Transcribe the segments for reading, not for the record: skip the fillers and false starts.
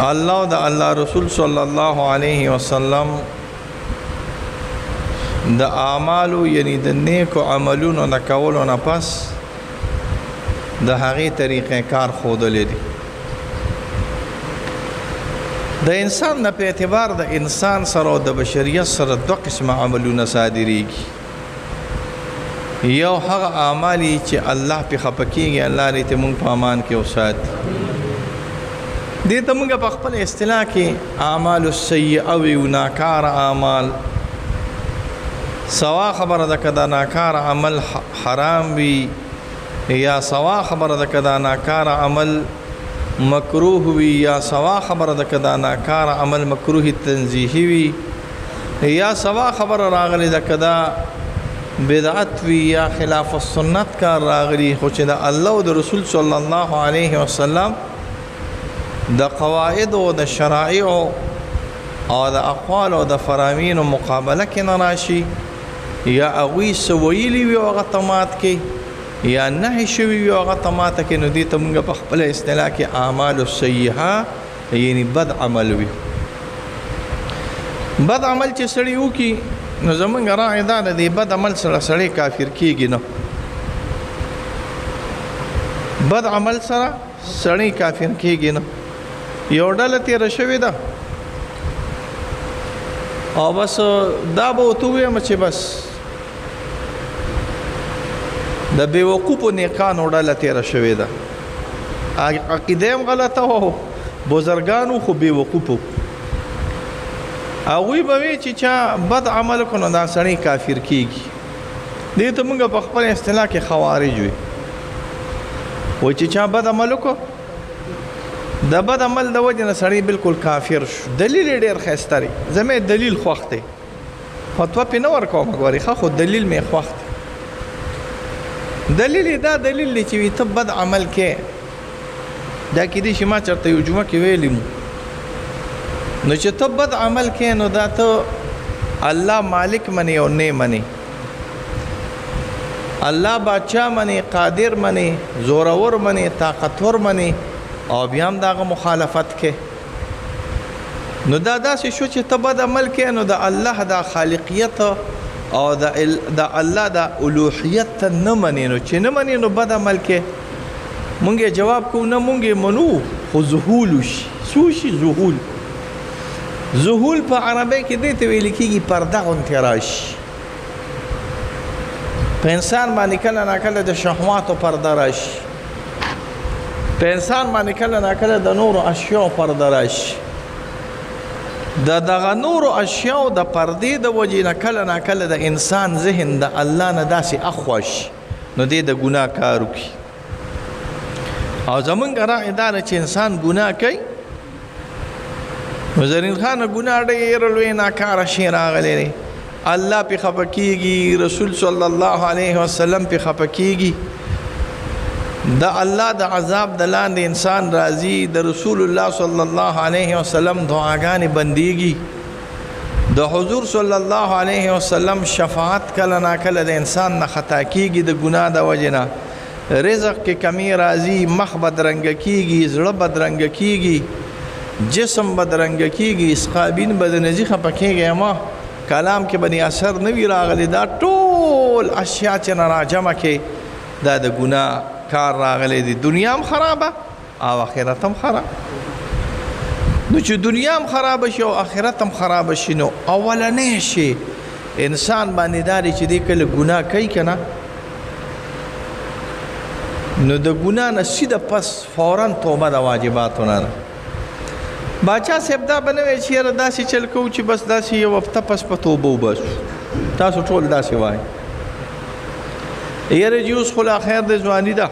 الله او د الله رسول صلی الله علیه وسلم د اعمالو یعنی د نیکو عملونو د کولو نه پس د هغې طریقې کار ښودلی دی. د انسان نه په اعتبار د انسان سره او د بشریت سره دوه قسمه عملونه صادرېږي. یو هغه اعمال چې الله پې خفه کېږي، الله دې ته مونږ په امان کې وساتي. دې ته مونږ په خپل اصطلاح کې اعمال السیئه ویو، ناکاره اعمال. سوا خبره ده که دا ناکاره عمل حرام وي، یا سوا خبره ده که دا ناکاره عمل مکروه وي، یا سوا خبره ده که دا ناکاره عمل مکروه تنزیهي وي، یا سوا خبره راغلې ده که دا بدعت وي یا خلاف السنت کار راغلی، خو چې د الله او د رسول صلی الله علیه وسلم د قواعد او د شرایع او د اقوال او د فرامینو مقابله کې نه راشي، یا هغوی څه ویلي وي او هغه ته مات کړي، یا نهي شوي وي او هغه ته ماته کړي، نو دې ته مونږ په خپله اصطلاح کې اعمال السیئه یعنی بد عمل وي. بد عمل چې سړی وکړي نو زمونږ رائے دا ده، دې بد عمل سره سړی کافر کېږي نه. بد عمل سره سړی کافر کېږي نه. یو ډله تېره شوې ده او بس دا به ورته ووایم چې بس د بېوقوفو نیکانو ډله تېره شوې ده. عقیده هم غلطه وه، بزرګانو خو بېوقوفو. هغوی به وي چې چا بد عمل وکړو نو دا سړی کافر کېږي. دې ته مونږ په خپله اصطلاح کې خوارج وي. وایي چې چا بد عمل وکړو، د بد عمل د وجې نه سړی بالکل کافر شو. دلیل یې ډېر ښایسته دی، زما یې دلیل خوښ دی، فتوا پې نه ورکوم ګورې، ښه خو دلیل مې خوښ دی. دلیل یې دا دلیل دی چې وي ته بد عمل کې، دا کېدای شي ما چېرته یو جمعه کې ویلي مو، نو چې ته بد عمل کې نو دا ته الله مالک منې او نه منې، الله بادشاه منې، قادر منې، زورور منې، طاقتور منې، او بیا هم د هغه مخالفت کې. نو دا داسې شو چې ته بد عمل کې نو د الله د خالقیت او د الله د الوهیت ته نه منې، نو چې نه منې نو بد عمل کې. مونږ یې جواب کوو نه، مونږ یې منو خو ذهول وشي. څه وشي؟ ذهول. ذهول په عربۍ کې دې ته ویل کېږي پرده غوندې راشي په انسان باندې. کله ناکله د شهواتو پرده راشي په انسان باندې، کله ناکله د نورو اشیاو پرده راشي. د دغه نورو اشیاو د پردې د وجې نه کله ناکله د انسان ذهن د الله نه داسې اخوا شي، نو دې د ګناه کار وکړي. او زمونږ رائے دا ده چې انسان ګناه کوي، نو زرین خان ګناه ډېره لوی ناکاره شی راغلی دی، الله پې خفه کېږي، رسول صلی الله علیه وسلم پې خفه کېږي، د الله د عذاب د لاندې انسان راځي، د رسول الله صلی الله علیه وسلم دعاګانې بندېږي، د حضور صلی الله علیه وسلم شفاعت کله ناکله د انسان نه خطا کېږي د ګناه د وجې نه، رزق کې کمی راځي، مخ بدرنګه کېږي، زړه بدرنګه کېږي، جسم بدرنګه کېږي، اسقابین بدنځي، خفه کېږي ما کلام کې به اثر نه وي راغلی. دا ټول اشیا چې نه راجمع کې دا د ګناه کار راغلی دی. دنیا هم خرابه او آخرت هم خراب. نو چې دنیا هم خرابه شي او آخرت هم خرابه شي، نو اولنی شي انسان باندې دا دی چې دی کله ګناه کوي که نه، نو د ګناه نه سیده پس فوراً توبه د واجباتو نه ده. باچا صاحب دا به نه وایي چې یاره داسې چل کوو چې بس داسې یو هفته پس په توبه وباسو. تاسو ټول داسې وایئ یاره جي اوس خو لا خیر دی، ځواني ده،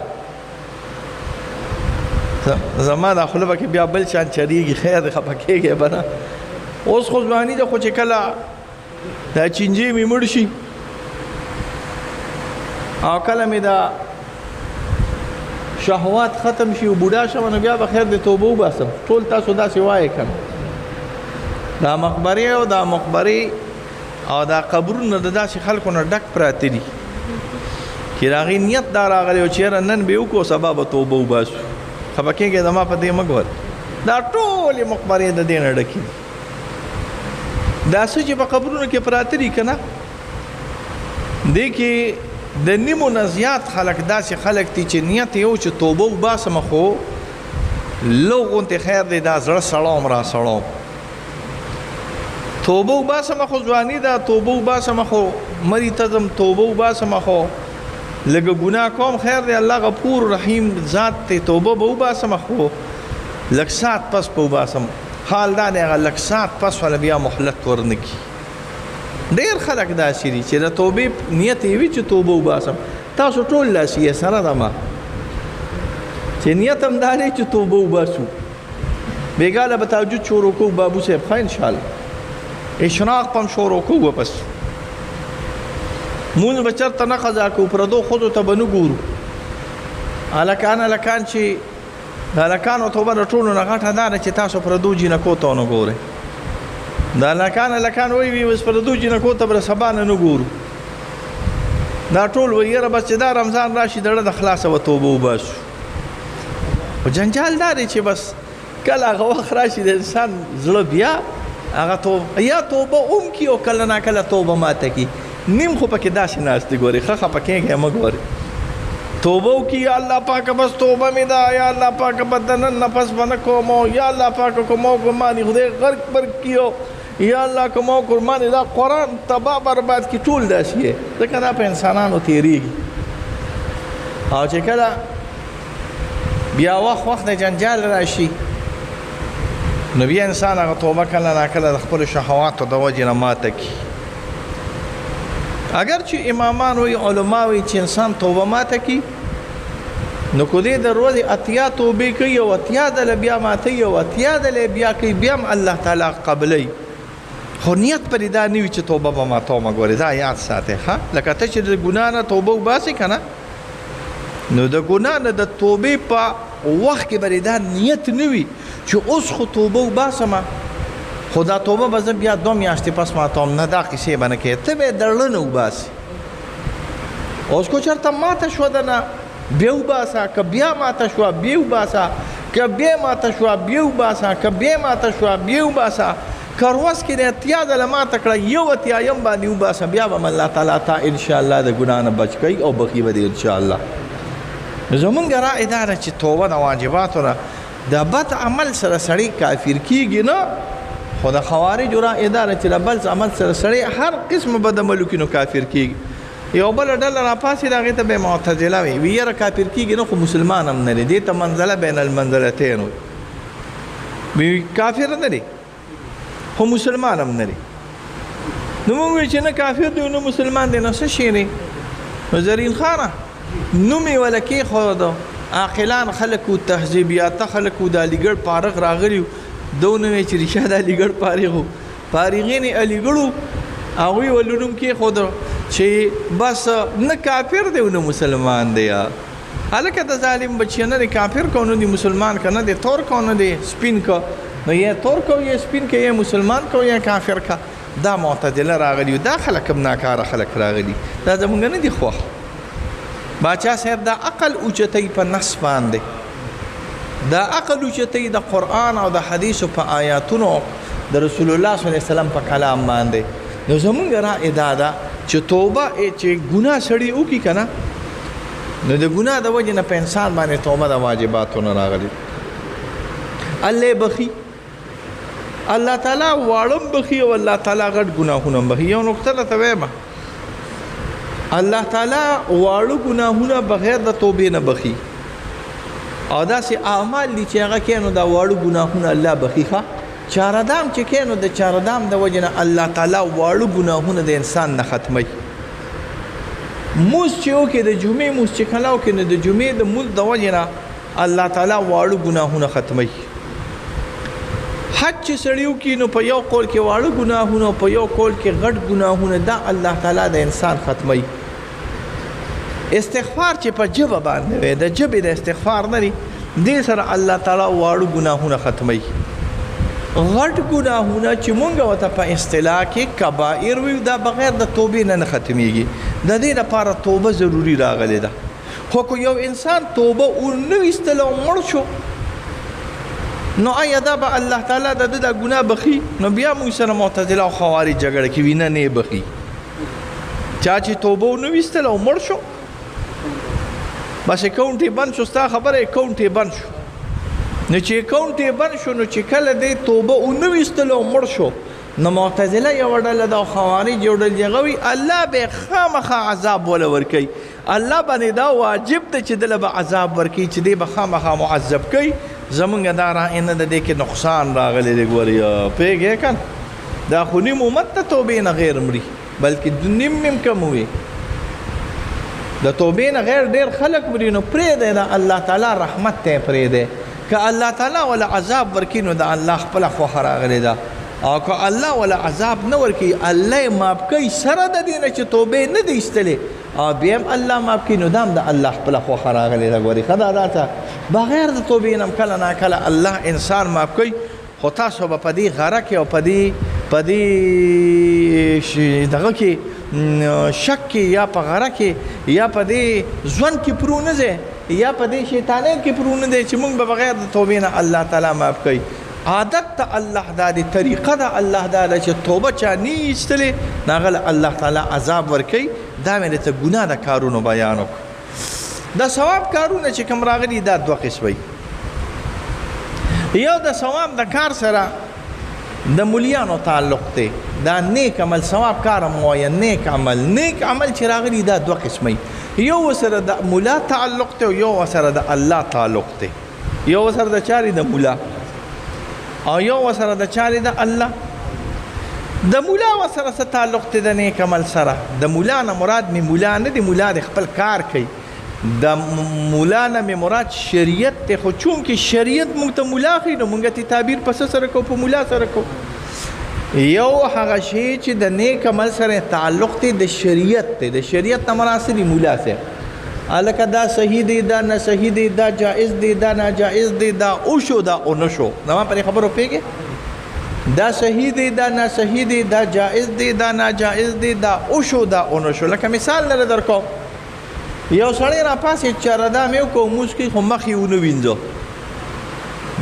زما دا خوله به کې بیا بل شان چلیږي، خیر دی خفه کېږی به نه، اوس خو ځواني ده، خو چې کله دا چینجی مې مړ شي او کله مې دا شهوات ختم شي او بوډا شم نو بیا به خیر دی توبه وباسم. ټول تاسو داسې وایئ که نه؟ دا مقبرې او دا مقبرې او دا قبرونه د داسې خلکو نه ډک پراته دي چې د هغې نیت دا راغلی و چې یاره نن به یې وکړو سبا به توبه وباسو. خفه کېږئ زما په دې مه ګوره. دا ټولې مقبرې د دې نه ډکې دي. دا څه چې په قبرونو کې پراته دي که نه، دې کې د نیمو نه زیات خلک داسې خلک دي چې نیت یې و چې توبه وباسم، خو لو غونتې خیر دی، دا زړه سړوم را سړوم، توبه وباسم خو ځواني ده، توبه وباسم خو مري ته ځم، توبه وباسم خو لږه ګناه کوم، خیر دی الله غفور رحیم ذات دی، توبه به وباسم خو لږ ساعت پس به وباسم. حال دا دی هغه لږ ساعت پس وله بیا مهلت ورنه کړي. ډېر خلک داسې دي چې د توبې نیت یې وي چې توبه وباسم. تاسو ټول داسې یې سره ده ما چې نیت هم دا دی چې توبه وباسو. بېګا له به تهجد شروع کوو بابو صاحب، ښه انشاءالله اشراق به هم شروع کوو، پس مونږ به چېرته نه قضا کوو، پردو ښځو ته به نه ګورو. هلکان هلکان چې د هلکانو توبه د ټولو نه غټه دا ده چې تاسو پردو جینکو ته ونه ګورئ. د هلکان هلکان وایي وي بس پردو جینکو ته به د سبا نه نه ګورو. دا ټول وایي یاره بس چې دا رمضان راشي دړه د خلاصه به توبه وباسو. خو جنجال دا دی چې بس کله هغه وخت راشي د انسان زړه بیا هغه توبه یا توبه هم کړي او کله ناکله توبه ماته کړي. نیم خو پکې داسې ناست دي، ګورې ښه خفه کېږی مه ګورې، توبه وکړي یا الله پاکه بس توبه مې ده، یا الله پاکه بس د نن نه پس به نه کوم، یا الله پاکه که ما وکړو ما دې خدای غرق برق کړي، یا الله که ما وکړو ما دې دا قرآن تباه برباد کړي. ټول داسې یې، ځکه دا په انسانانو تېرېږي. او چې کله بیا وخت وخت د جنجال راشي نو بیا انسان هغه توبه کله ناکله د خپلو شهواتو د وجې نه ماته کړي. اگر چې امامان وایي علما وایي چې انسان توبه ماته کړي نو که دې د ورځې 80 توبې کوي او 80 ځله بیا ماتوي او 80 ځله بیا کوي، بیا هم الله تعالی قبلوي. خو نیت پرې دا نه وي چې توبه به ماتومه. ګورې دا یاد ساتئ ښه، لکه ته چې د ګناه نه توبه وباسې که نه، نو د ګناه نه د توبې په وخت کې به دې دا نیت نه وي چې اوس خو توبه وباسمه خو دا توبه به زه بیا 2 میاشتې پس ماتوم، نه دا قصې به نه کوې، ته به یې د زړه نه وباسې. اوس که چېرته ماته شوه د نه بیا وباسه، که بیا ماته شوه بیا وباسه، که بیا ماته شوه بیا وباسه، که بیا ماته شوه بیا وباسه، که ورځ کې دې 80 ځله ماته کړه یو اتیایم باندې وباسه، بیا به هم الله تعالی تا انشاءالله د ګناه نه بچ کوي او بخي به دې انشاءالله. زمونږ رائے دا ده چې توبه د واجباتو نه د بد عمل سره سړی کافر کېږي نه، خو د خوارجو رائے دا ده چې د بد عمل سره سړی هر قسم بد عمل وکړي نو کافر کېږي. یو بله ډله راپاڅېده هغې ته به یې معتزله وي، وي یاره کافر کېږي نه خو مسلمان هم نه دی، دې ته منزله بین المنزلتین وي، وي کافر نه دی خو مسلمان هم نه دی. نو موږ وایو چې نه کافر دی نه مسلمان دی، نو څه شی دی؟ نو زرین خانه نوم یې وله کېښود، عاقلان خلک وو، تهذیب یافته خلک وو، د علیګړ فارغ راغلي وو، ده ونه ویل چې رښتیا د علیګړ فارغ وو، فارغین یې علیګړ وو، هغوی ورله نوم کېښود چې بس نه کافر دی او نه مسلمان دی. هلکه د ظالم بچیه نه دی کافر کو نه دی مسلمان که نه دی تور کو نه دی سپین کو، نو یې تور کو یې سپین که یې مسلمان کو یې کافر که. دا معتزله راغلي وو، دا خلک هم ناکاره خلک راغلي، دا زمونږ نه دي خوښ. باچا صاحب دا عقل اوچتوي په نص باندې، دا عقل اوچتوي د قرآن او د حدیثو په آیاتونو د رسول الله صلی الله علیه وسلم په کلام باندې. نو زمونږ رائے دا ده چې توبه چې ګناه سړی وکړي که نه، نو د ګناه د وجې نه په انسان باندې توبه د واجباتو نه راغلي. الله یې بخي، الله تعالی واړه هم بخي او الله تعالی غټ ګناهونه هم بخي. یو نقطه درته وایم، الله تعالی واړه ګناهونه بغیر د توبې نه بخي، او داسې اعمال دي چې هغه کوي نو دا واړه ګناهونه الله بخي. ښه چاردام چې کوي نو د چاردام د وجې نه الله تعالی واړه ګناهونه د انسان نه ختموي. موز چې وکړي د جمعې موز چې کله وکړي نو د جمعې د موز د وجې نه الله تعالی واړه ګناهونه ختموي. حج چې سړی وکړي نو په یو قول کې واړه ګناهونه او په یو قول کې غټ ګناهونه دا الله تعالی د انسان ختموي. استغفار چې په ژبه باندې وي، د ژبې د استغفار نه دی، دې سره الله تعالی واړه ګناهونه ختموي. غټ ګناهونه چې مونږ ورته په اصطلاح کې کبائر ویو دا بغیر د توبې نه نه ختمیږي. د دې لپاره توبه ضروري راغلې ده. خو که یو انسان توبه ونه ویستله او مړ شو نو آیا دا به الله تعالی د ده دا ګناه بخي؟ نو بیا موږ سره معتزله او خوارج جګړه کوي، نه نه بخي. چا چې توبه ونه ویستله او مړ شو، بس اکاونټ یې بند شو. ستا خبره اکاونټ یې بند شو. نو چې اکاونټ یې بند شو، نو چې کله دی توبه ونه ویستله او مړ شو، نو معتزله یوه ډله ده او خوارج یو ډله دي، هغه وایي الله به خامخا عذاب وله ورکوي، الله باندې دا واجب دی چې دله به عذاب ورکوي، چې دی به خامخا معذب کوي. زمونږ دا رائے نه ده، دې کې نقصان راغلی دی. ګورې پوهېږې که نه؟ دا خو نیم امت د توبې نه غیر مري، بلکې نیم هم کم وي، د توبې نه غیر ډېر خلک مري. نو پرېږدی، د الله تعالی رحمت ته یې پرېږدی. که الله تعالی وله عذاب ورکړي نو د الله خپله خوښه راغلې ده، او که الله وله عذاب نه ورکوي، الله یې معاف کوي سره د دې نه چې توبې نه دی ایستلې، او بیا هم الله معاف کوي، نو دا هم د الله خپله خوښه راغلې ده. ګورې ښه دا ده بغیر د توبې نه هم کله ناکله الله انسان معاف کوي. خو تاسو به په دې غره کې او په دې دغه کې شک کې یا په غره کې یا په دې ژوند کې پرو نه ځئ، یا په دې شیطانۍ کې پرو نه ځئ چې موږ به بغیر د توبې نه الله تعالی معاف کوي. عادت ته الله دا دی، طریقه د الله دا ده چې توبه چا نه ایستلې نو هغه له الله تعالی عذاب ورکوي. دا مې درته ګناه د کارونو بیان وکړو. د ثواب کارونه چې کوم راغلي دا دوه قسمه. یو د ثواب د کار سره د ملیانو تعلق دی، دا نیک عمل ثواب کار هم وایه، نیک عمل. نیک عمل چې راغلي دا دوه قسمه، یو ورسره د ملا تعلق دی او یو ورسره د الله تعلق دی. یو ورسره د چا دی؟ د ملا، او یو ورسره د چا دی؟ د الله. د ملا ورسره څه تعلق دی؟ د نیک عمل سره. د ملا نه مراد مې ملا نه دی، ملا د خپل کار کوي. د مولا نه مې مراد شریعت دی، خو چونکې شریعت موږ ته مولا ښیي نو موږ ته تعبیر په څه سره کوو؟ په مولا سره کوو. یو هغه شی چې د نیک عمل سره تعلق دی د شریعت دی، د شریعت نه مراد څه دی؟ مولا صاحب. هلکه دا صحیح دی، دا نه صحیح دی، دا جائز دی، دا ناجائز دی، دا وشو دا ونه شو. زما پرې خبرو پوهېږې؟ دا صحیح دی، دا نه صحیح دی، دا جائز دی، دا ناجائز دی، دا وشو دا ونه شو. لکه مثال لره درکوم، یو سړی راپاڅېد چې ردا مې وکړو لمونځ کوي، خو مخ یې ونه وینځه.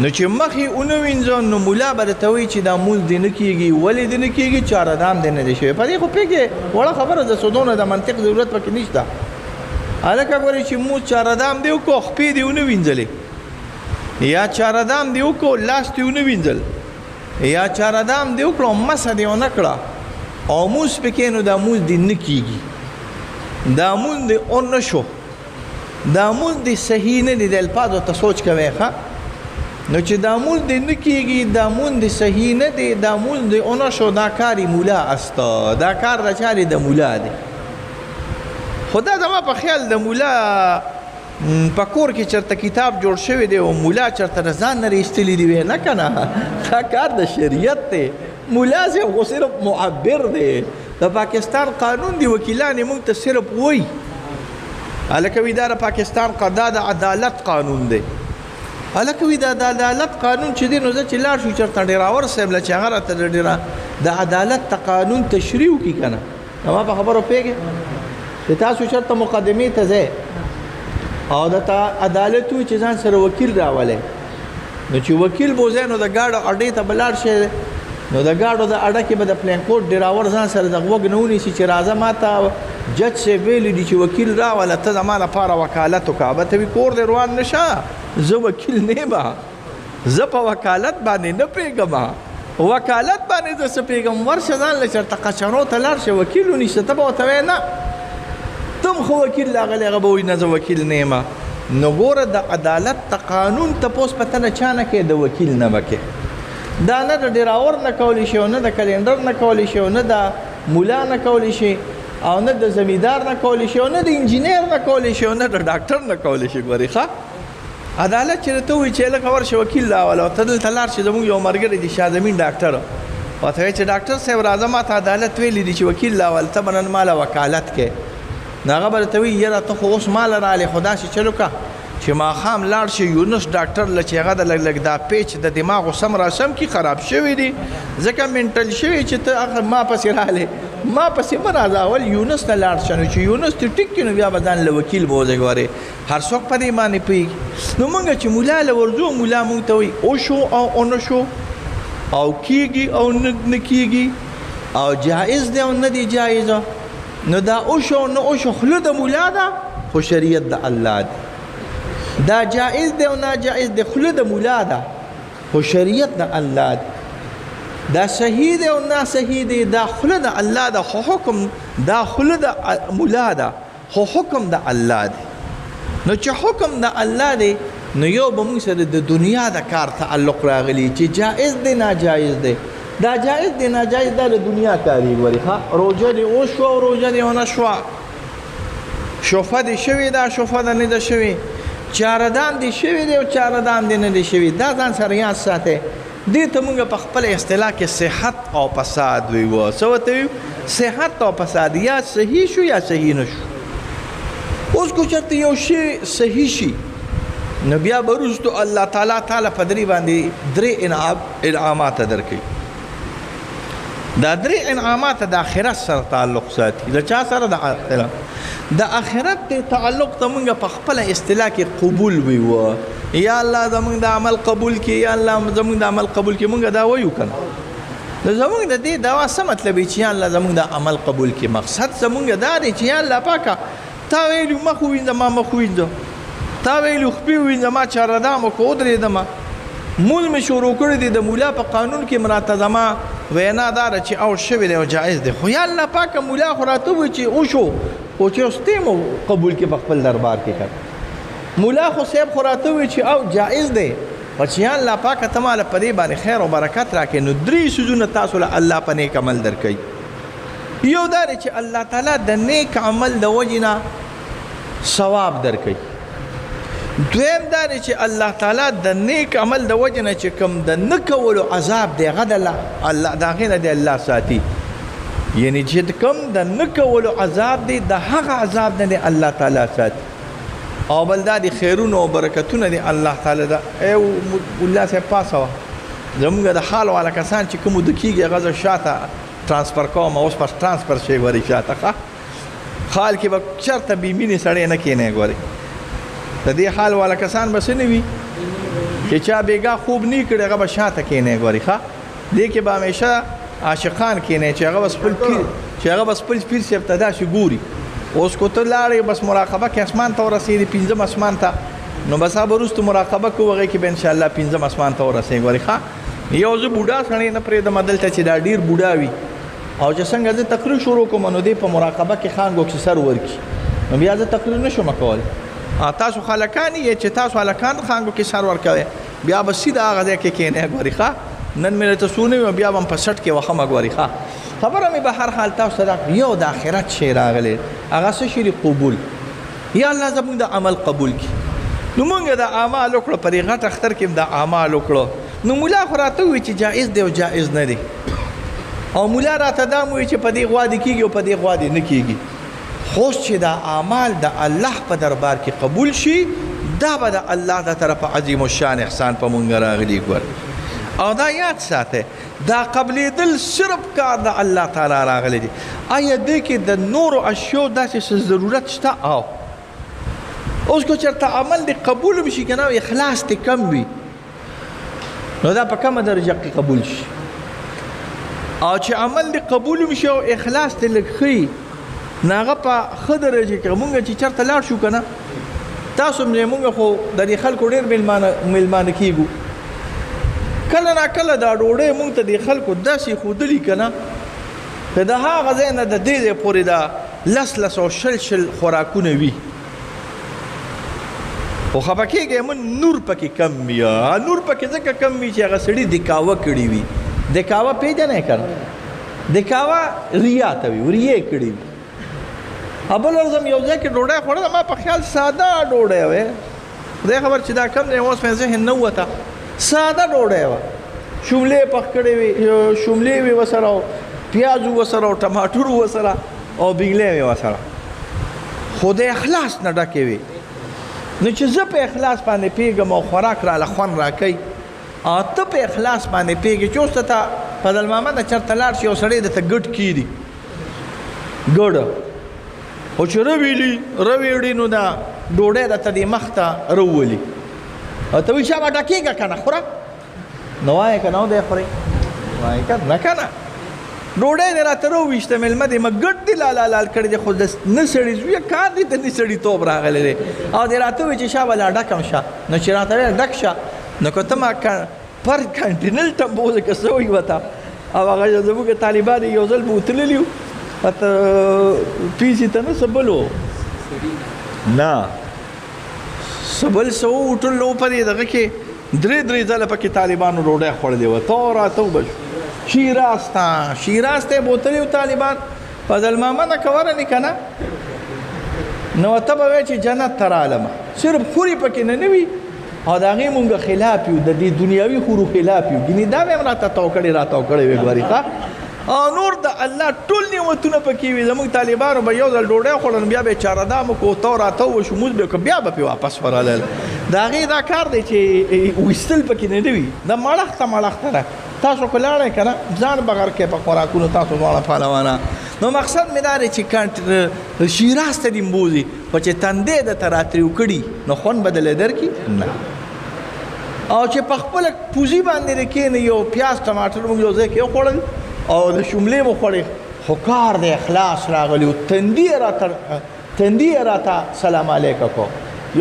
نو چې مخ یې ونه وینځه نو ملا به درته وایي چې دا لمونځ دې نه کېږي. ولې دې نه کېږي؟ چې ردام دې نه دی شوی. په دې خو پوهېږې، وړه خبره ده، څه دونه د منطق ضرورت پکې نشته. هلکه ګورې چې لمونځ چې ردام دې وکړو خپې دې ونه وینځلې، یا چې ردام دې وکړو لاس دې ونه وینځل، یا چې ردام دې وکړو مسه دې ونه کړه او لمونځ پکې، نو دا لمونځ دې نه کېږي، دا مونځ دې ونه شو، دا مونځ دې صحیح نه دی. د الفاظو ته سوچ کوئ ښه. نو چې دا مونځ دې نه کېږي، دا مونځ دې صحیح نه دی، دا مونځ دې ونه شو، دا کار یې ملا استه، دا کار د چا دی؟ د ملا دی. خو دا زما په خیال د ملا په کور کې چېرته کتاب جوړ شوی دی او ملا چېرته د ځان نه راایستلی دی، وی نه که نه، دا کار د شریعت دی. ملا صاحب خو صرف معبر دی، د پاکستان قانون دی، وکیلان یې موږ ته صرف وایي. هلکه وي دا د پاکستان دا د عدالت قانون دی. هلکه وي دا د عدالت قانون چې دی، نو زه چې لاړ شو چېرته ډېراور صاحب له چې هغه راته د ډېره د عدالت د قانون تشریح وکړي که نه، زما په خبرو پوهېږې؟ چې تاسو چېرته مقدمې ته ځئ او درته عدالت وایي چې ځان سره وکیل راولئ، نو چې وکیل بوځئ نو د ګاډو اډې ته به لاړ شئ، نو د ګاډو د اډه کې به د پلانکوټ ډراور ځان سره د غوږ نه ونیسي چې راځه ما ته جج صاحب ویلي دي چې وکیل راوله، ته زما لپاره وکالت وکړه. به ته وي کور دې روان نه شه، زه وکیل نه یم، زه په وکالت باندې نه پوهېږم، وکالت باندې زه څه پوهېږم؟ ورشه ځان له چېرته قچرو ته لاړ شه، وکیل ونیسه. ته به ورته وایې نه ته هم ښه وکیل راغلی، هغه به وایي نه زه وکیل نه یم. نو ګوره د عدالت د قانون تپوس په ته نه چا نه کوې، د وکیل نه به کوې. دا نه د ډراور نه کولی شي، او نه د کلینډر نه کولی شي، او نه د مولا نه کولی شي، او نه د زمیندار نه کولی شي، او نه د انجینر نه کولی شي، او نه د ډاکټر نه کولی شي. ګورې ښه عدالت چې درته ووایي چې هلکه ورشه وکیل راوله، او ته دلته لاړ شې، زموږ یو ملګری دی شاه زمین ډاکټر، ورته وایي چې ډاکټر صاحب راځه ما ته عدالت ویلي دي چې وکیل راوله، ته به نن ما له وکالت کوې. نو هغه به درته وایي یاره ته خو اوس ما له راغلې، خو داسې چل وکړه چې ماښام لاړ شي یونس ډاکټر له چې هغه د لږ لږ دا پیچ د دماغو سم راسم کی خراب شوی دی، ځکه منټل شوی چې ته هغه ما پسې راغلې، ما پسې مه راځه، اول یونس ته لاړ شه. نو چې یونس ته ټیک کړي نو بیا به ځان له وکیل بوځې. ګورې هر څوک په دې باندې پوهېږي. نو موږ چې ملا له ورځو، ملا موږ ته وایي وشو او ونه شو، او کیږي او نه کیږي، او جایز دی او نه دی جایز. نو دا وشو او نه وشو خوله د ملا ده، خو شریعت د الله دی. دا جائز دی او ناجائز دی خوله د مولا ده، خو شریعت د الله دی. دا صحیح دی او نا صحیح دی، دا خوله د الله ده، خو حکم دا خوله د مولا ده، خو حکم د الله دی. نو چې حکم د الله دی، نو یو به موږ سره د دنیا د کار تعلق راغلی چې جائز دی ناجائز دی. دا جائز دی ناجائز دا د دنیا کاری ګوري. ښه روژه دې وشوه او روژه دې ونه شوه، شفه دې شوې ده شفه ده نه ده شوې، چاردان دې شوی دی او چاردان دې نه دی شوی، دا ځان سره یاد ساتئ. دې ته موږ په خپله اصطلاح کې صحت او فساد ویو. څه ورته ویو؟ صحت او فساد، یا صحیح شو یا صحیح نه شو. اوس که چېرته یو شی صحیح شي، نو بیا به وروسته الله تعالی تعالی په درې باندې درې انعامات درکوي. دا درې انعامات د آخرت سره تعلق ساتي. د چا سره؟ د آخرت. د آخرت د تعلق ته موږ په خپله اصطلاح کې قبول ویو. یا الله زموږ د عمل قبول کړي، یا الله زموږ د عمل قبول کړي. موږ دا وایو که نه؟ نو زموږ د دې دعا څه مطلب دی چې یا الله زموږ د عمل قبول کړي؟ مقصد زموږ دا دی چې یا الله پاکه، تا ویلي مخ ووینځه، ما مخ ووینځه، تا ویلي خپې ووینځه، ما چاردام وکړو ودرېدم، مونځ مې شروع کړی دی، د مولا په قانون کې راته زما وینا دا ده چې او شوی دی او جایز دی، خو یا الله پاکه مولا خو راته ووایي چې وشو، خو چې اوس ته مو قبول کړې په خپل دربار کې کړه. مولا خو صاحب خو راته ووایي چې او جایز دی، خو چې یا الله پاکه ته ماله په دې باندې خیر او برکت راکړې. نو درې څیزونه تاسو له الله په نیک عمل درکوي. یو دا دی چې الله تعالی د نیک عمل د وجې نه ثواب درکوي. دویم دا دی چې الله تعالی د نیک عمل د وجې نه چې کوم د نه کولو عذاب دی هغه د الله د هغې نه دی الله ساتي. یعنی چې کوم د نه کولو عذاب دی د هغه عذاب نه دی الله تعالی ساتي. او بل دا دی خیرونه او برکتونه دی الله تعالی دا ای الله صاحب پاسه وه، زموږ د حال والا کسان چې کوم وده کېږي هغه زه شاته ترانسفر کوم، اوس پس ترانسفر شوی ګورې شاته. ښه حال کې به چېرته بې مینې سړی نه کښېنی ګورې. د دې حال والا کسان به څه نه وي چې چا بېګا خوب نه کړی هغه به شاته کښېنی ګورې. ښه دې کې به همیشه عاشقان کښېنی چې هغه به خپل پیر، چې هغه به خپل پیر صاحب ته داسې ګوري. اوس کو ته لاړې بس مراقبه کې اسمان ته ورسېدې پنځم اسمان ته، نو بس هغه به وروسته مراقبه کوو هغې کې به انشاءالله پنځم اسمان ته ورسېږي ګورې. ښه یو زه بوډا سړی نه پرېږدم دلته چې دا ډېر بوډا وي، او چې څنګه زه تقریر شروع کوم نو دی په مراقبه کې خانګو کې سر ورکړي، نو بیا زه تقریر نه شم کولی. تاسو خلکان یې چې تاسو هلکان خانګو کې سر ورکوئ، بیا به سیده هغه ځای کې کښېنئ ګورې. ښه نن مې درته څه ونه ویل، بیا به هم په سټ کې وخمه ګورې. ښه خبره مې به هر حال تاسو ته دا یو د آخرت شی راغلی، هغه څه شی دی؟ قبول. یا الله زموږ د عمل قبول کړي. نو موږ د اعمال وکړو، په دې غټ اختر کې هم د اعمال وکړو. نو مولا خو راته وویل چې جایز دی او جایز نه دی، او مولا راته دا هم وویل چې په دې غوا دې کېږي او په دې غوا دې نه کېږي. خو اوس چې دا اعمال د الله په دربار کې قبول شي، دا به د الله د طرفه عظیم الشان احسان په مونږ راغلی ګور. او دا یاد ساته، دا قبلېدل صرف کار د الله تعالی راغلی دی. آیا دې کې د نورو اشیاو داسې څه ضرورت شته؟ او اوس که چېرته عمل دې قبول هم شي که نه، اخلاص دې کم وي، نو دا په کمه درجه کې قبول شي. او چې عمل دې قبول هم شي او اخلاص دې لږ ښه وي، نو هغه په ښه درجه کې. مونږ چې چېرته لاړ شو که نه، تاسو هم مونږ خو د دې خلکو ډېر میلمانه کېږو. کله نا کله دا ډوډۍ مونږ ته دې خلکو داسې ښودلي که نه، که د هغه ځای نه د دې ځای پورې دا لس لس او شل شل خوراکونه وي، خو خفه کېږئ مه، نور پکې کم وي. نور پکې ځکه کم وي چې هغه سړي دکاوه کړې وي. دکاوه پېژنئ که نه؟ دکاوه ریا ته وي، ریې کړې وي. بل ورځ هم یو ځای کې ډوډۍ خوړله، ما په خیال ساده ډوډۍ وه، خدای خبر چې دا کم دی، اوس مې ذهن نه ووته. ساده ډوډۍ وه، شوملې پخ کړې وې، شوملې وې ورسره، او پیاز ورسره، او ټماټر ورسره، او بینګلې وې ورسره، خو د اخلاص نه ډکې وې. نو چې زه په اخلاص باندې پیږم او خوراک راله خوند راکوي او ته په اخلاص باندې پیږې، چې اوس ته فضل محمد چېرته لاړ شي یو سړی درته ګډ کېږي، ګډ خو چې رویلي رویړي نو دا ډوډۍ درته دې مخ ته روولي او ته وایي شابه ډکېږه که نه خوره، نو وایې که نه دی خورې، وایې که نه که نه ډوډۍ دې راته راوویشته، مېلمه دې مه ګډ دې لالا لال کړی دی، خو د نه سړي زویه کار دې د نه سړیتوب راغلی دی، او دې راته ووایي چې شابه لا ډکم شه، نو چې راته وایي ډک شه، نو که ته ما پر کانټینل ته بوځې که څه وایي ورته، او هغه زموږ طالبان یو ځل بوتللي وو ورته پیسې ته نه څه بل و، نه څه بل څه و، هوټل نه و په دې دغه کې درې درې ځله پکې طالبانو ډوډۍ خوړلې وه، ته راته وبه شو شیراز ته، شیراز ته یې بوتلي وو طالبان، فضل محمده که ورنې که نه نو ته به وایې چې جنت ته رالمه، صرف خوري پکې نه نه وي، او د هغې مونږ خلاف یو، د دې دنیاوي خورو خلاف یو، ګینې دا به هم راته تاو کړې راتاو کړې وي ګورې ښه، او نور د الله ټول نعمتونه پکې وي. زموږ طالبانو به یو ځل ډوډۍ خوړل، بیا به یې چاره دام وکړو، تاو راتاو وشو، مونځ به یې وکړو، بیا به پرې واپس ورغلل. د هغې دا کار دی چې ویستل پکې نه نه وي، د مړښته مړښته ده. تاسو خو لاړئ که نه ځان به غرق کړئ په خوراکونو تاسو دواړه پهلوانان. نو مقصد مې دا دی چې شیراز ته دې بوځي، خو چې تندی درته راتریو کړي نو خوند به دله درکړي نه، او چې په خپله پوزي باندې دې کښېني، یو پیاز ټماټر موږ یو ځای کې وخوړل او د شملې مو خوړې، خو کار د اخلاص راغلی و، تندي یې راته سلام علیک کړو،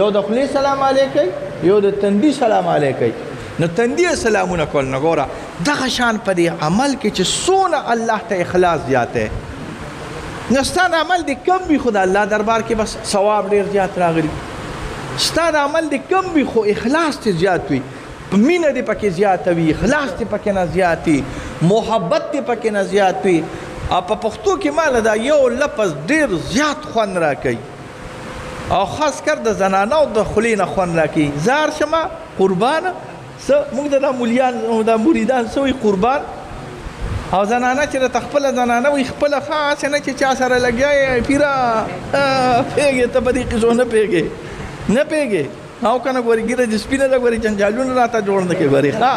یو د خولې سلام علیک کوي، یو د تندي سلام علیک کوي، نو تندي یې سلامونه کول. نو ګوره دغه شان په دې عمل کې چې څونه الله ته اخلاص زیاتی، نو ستا د عمل دې کم وي خو د الله دربار کې بس ثواب ډېر زیات راغلی، ستا د عمل دې کم وي خو اخلاص دې زیات وي، مینه دې پکې زیاته وي، اخلاص دې پکې نه زیات وي، محبت دې پکې نه زیات وي. او په پښتو کې ما له دا یو لفظ ډېر زیات خوند راکوي، او خاص کر د زنانو د خولې نه خوند راکوي، زار شمه قربانه، څه موږ ته دا مولیان دا مریدان څه وایي قربان، او زنانه چې راته خپله زنانه وایي خپله ښه هسې نه چې چا سره لګیا یې پیره پوهېږې ته په دې قصو نه پوهېږې، نه پوهېږې او که نه ګورې ږیره دې سپینه ده ګورې جنجالونه راته جوړ نه کړې ګورې ښه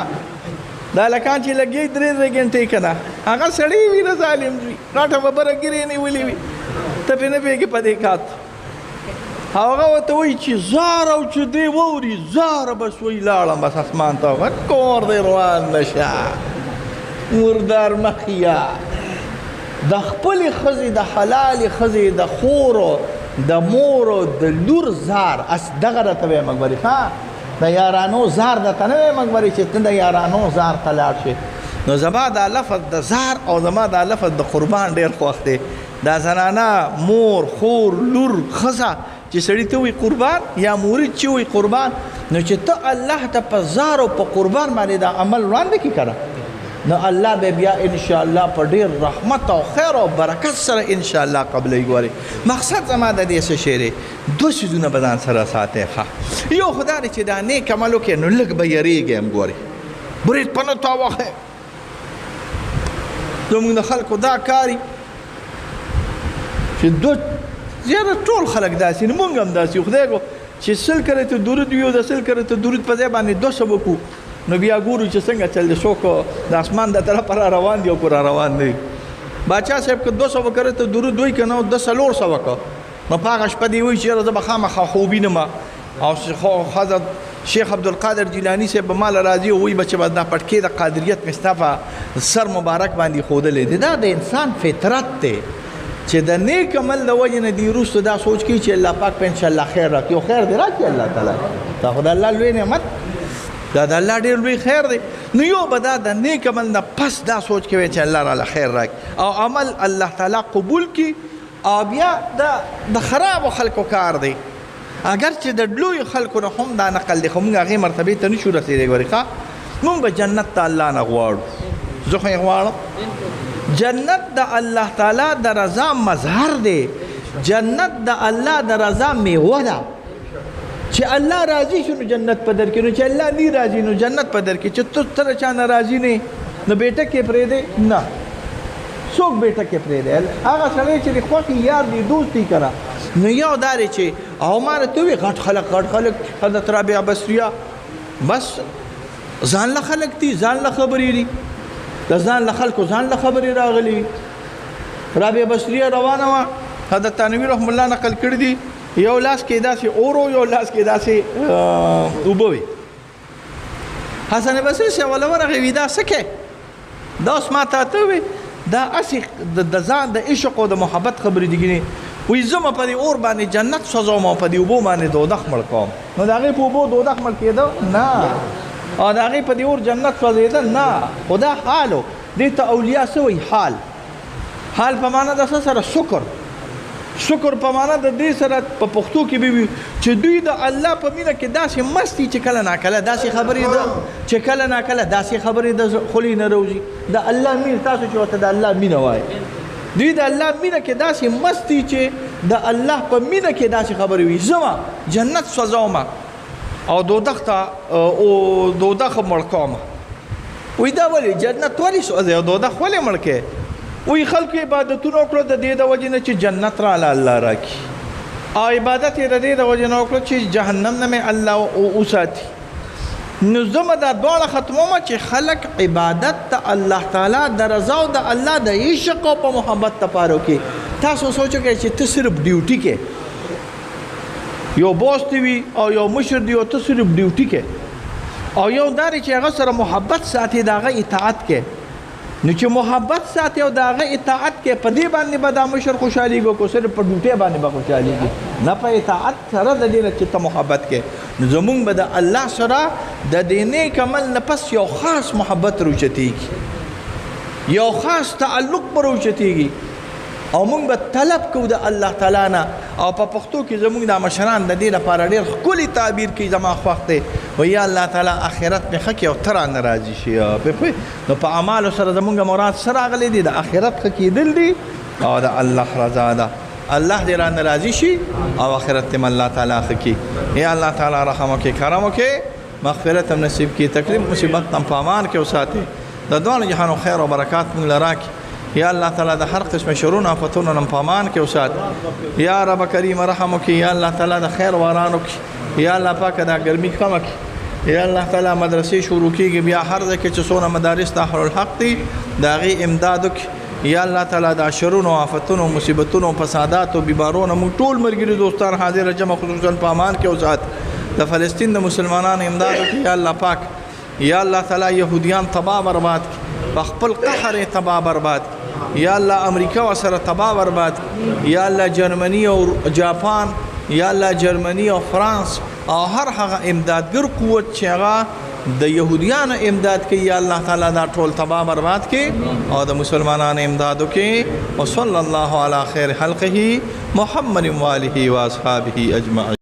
دا هلکان چې لګیا درې درې ګنټې که نه هغه سړی وي نه ظالم وي، غټه ببره ږیره یې نیولې وي، ته پرې نه پوهېږې په دې کات، هغه ورته وایي چې زار او چې دی واوري زاره بس وایي لاړم بس اسمان ته، کور دی روان نه شه مردار مخیه. د خپلې ښځې د حلالې ښځې د خور د مور د لور زار اس دغه راته وایم ګورې ښه، د یارانو زار درته نه وایم ګورې چې ته د یارانو زار ته لاړ شې. نو زما دا لفظ د زار او زما دا لفظ د قربان ډېر خوښ دی. دا زنانه مور خور لور ښځه چې سړي ته وایي قربان یا مرید چې وایي قربان، نو چې ته الله ته په زار او په قربان باندې دا عمل وړاندې کړې که نه، نو الله به بیا انشاءالله په ډېر رحمت او خیر او برکت سره انشاءالله قبلوي. ګورې مقصد زما د دې څه شی دی، دوه څیزونه به ځان سره ساتې ښه، یو خو دا دی چې دا نیک عمل وکړې نو لږ به یریږې هم، ګورې برید په نه تا وخې، زموږ د خلکو دا کاري چې دوه زیاته ټول خلک داسې نه، مونږ هم داسې یو، خدای کو چې 100 کله ته درود وي او د 100 کله ته درود په ځای باندې 200 وکړو، نو بیا ګورو چې څنګه چل دی، څوک د اسمان د طرفه را روان دي او که را روان دی. باچا صاحب که 200 کله ته درود وایي که نه د 400 که، نو په هغه شپه دی وایي چې یاره زه به خامخا خوب وینم، او حضرت شیخ عبدالقادر جیلاني صاحب به ماله راځي او وایي به چې بس دا پټکې د قادریت مې ستا په سر مبارک باندې ښودلی دی. دا د انسان فطرت دی چې د نیک عمل د وجې نه دی وروسته دا سوچ کوي چې الله پاک په انشاءالله خیر راکړي، او خیر دې راکړي الله تعالی، دا خو د الله لوی نعمت، دا د الله ډېر لوی خیر دی. نو یو به دا د نیک عمل نه پس دا سوچ کوي چې الله راله خیر راکړي او عمل الله تعالی قبول کړي، او بیا دا د خرابو خلکو کار دی، اگر چې د لویو خلکو نه هم دا نقل دی، خو موږ هغې مرتبې ته نشو رسېدی. ګورې ښه موږ به جنت ته الله نه غواړو، زه خو یې غواړم. جنت د الله تعالی د رضا مظهر دی، جنت د الله د رضا میوه ده، چې الله راضي شو نو جنت په در کې، نو چې الله نه راضي نو جنت په در کې، چې ته تر چا نه راضي نه نو بیټک یې پرېږدې نه، څوک بیټک یې پرېږدی؟ هغه سړی چې د خوښې یار دی دوست دی که نه، نو یو دا دی چې او ما راته ووایي غټ خلک غټ خلک، حضرت رابعه بصریه بس ځان له خلک دي، ځان له خبرې دي، د ځان له خلکو ځان له خبرې راغلي. رابعه بصریه روانه وه، حضرت تنوي رحم الله نقل کړي دي، یو لاس کې داسې اور و، یو لاس کې داسې اوبه وې. حسن بصري صاحب له ورغی وي دا څه کوې؟ دا اوس ما تا ته ووایي دا هسې د ځان د عشق او د محبت خبرې دي. ګینې وایي زه به په دې اور باندې جنت سوځوم او په دې اوبو باندې دودخ مړ کوم. نو د هغې په اوبو دودخ مړ کېده نه، او د هغې په دې اور جنت سوځېده نه، خو دا حال و. دې ته اولیا څه وایي؟ حال. حال په معنا د څه سره؟ شکر. شکر په معنا د دې سره په پښتو کې به وي چې دوی د الله په مینه کې داسې مست دي چې کله ناکله داسې خبرې ده، چې کله ناکله داسې خبرې د خولې نه راوځي. د الله مینه، تاسو چې ورته د الله مینه وایئ، دوی د الله مینه کې داسې مست دي چې د الله په مینه کې داسې خبرې وي، زما جنت سوځوم او دودخ ته او دودخ مړ کوم. وایي دا ولې جنت ولې سوځوې او دودخ ولې مړ کوې؟ وایي خلکو عبادتونه وکړو د دې د وجې نه چې جنت راله الله راکړي، او عبادت یې د دې د وجې نه وکړو چې جهنم نه مې الله وساتي. نو زه به دا دواړه ختموم چې خلک عبادت ته الله تعالی د رضا او د الله د عشق او په محبت لپاره وکړي. تاسو سوچ وکړئ چې ته صرف ډیوټي کې، یو باس دی وي او یو مشر دی او ته صرف ډیوټي کې، او یو دا دی چې هغه سره محبت ساتي، د هغه اطاعت کې. نو چې محبت ساتي او د هغه اطاعت کې، په دې باندې به دا مشر خوشحالېږي او که صرف په ډیوټۍ باندې به خوشحالېږي؟ نه، په اطاعت سره د دې نه چې ته محبت کې. نو زمونږ به د الله سره د دې نیک عمل نه پس یو خاص محبت راوچتېږي، یو خاص تعلق به راوچتېږي، او مونږ به طلب کوو د الله تعالی نه. او په پښتو کې زمونږ دا مشران د دې لپاره ډېر ښکلی تعبیر کوي، زما خوښ دی، وایي یا الله تعالی آخرت مې ښه کړي او ته رانه راضي شي. نو په اعمالو سره زمونږ مراد څه راغلی دی؟ د آخرت ښه کېدل دي او د الله رضا ده. الله دې رانه راضي شي او آخرت دې الله تعالی ښه کړي. یا الله تعالی رحم وکړي، کرم وکړي، مغفرت هم نصیب کړي، تکلیف مصیبت هم په امان کې وساتي، د دواړو جهانو خیر او برکات موږ له راکړي. یا الله تعالی د هر قسم شرونو آفتونو نه په امان کې وساتي. یا رب کریم رحم وکړي، یا الله تعالی د خیر واران وکړي، یا الله پاک دا ګرمي کمه کړي. یا الله تعالی مدرسې شروع کېږي، بیا هر ځای کې چې څونه مدارس د اهل الحق دي د هغې امداد وکړي. یا الله تعالی دا شرونو آفتونو مصیبتونو فساداتو بیمارونو موږ ټول ملګري دوستان حاضر جمع خصوصا په امان کې وساتي. د فلسطین د مسلمانانو امداد وکړي. یا الله پاک، یا الله تعالی یهودیان تباه برباد کړي، په خپل قهر یې تباه برباد کړي. یا الله امریکا ورسره تباه برباد کړي. یا الله جرمني او جاپان، یا الله جرمني او فرانس او هر هغه امدادګر قوت چې هغه د یهودیانو امداد کوي، یا الله تعالی دا ټول تباه برباد کړي او د مسلمانانو امداد وکړي. وصلی الله علی خیر خلقه محمد و آله و اصحابه اجمعین.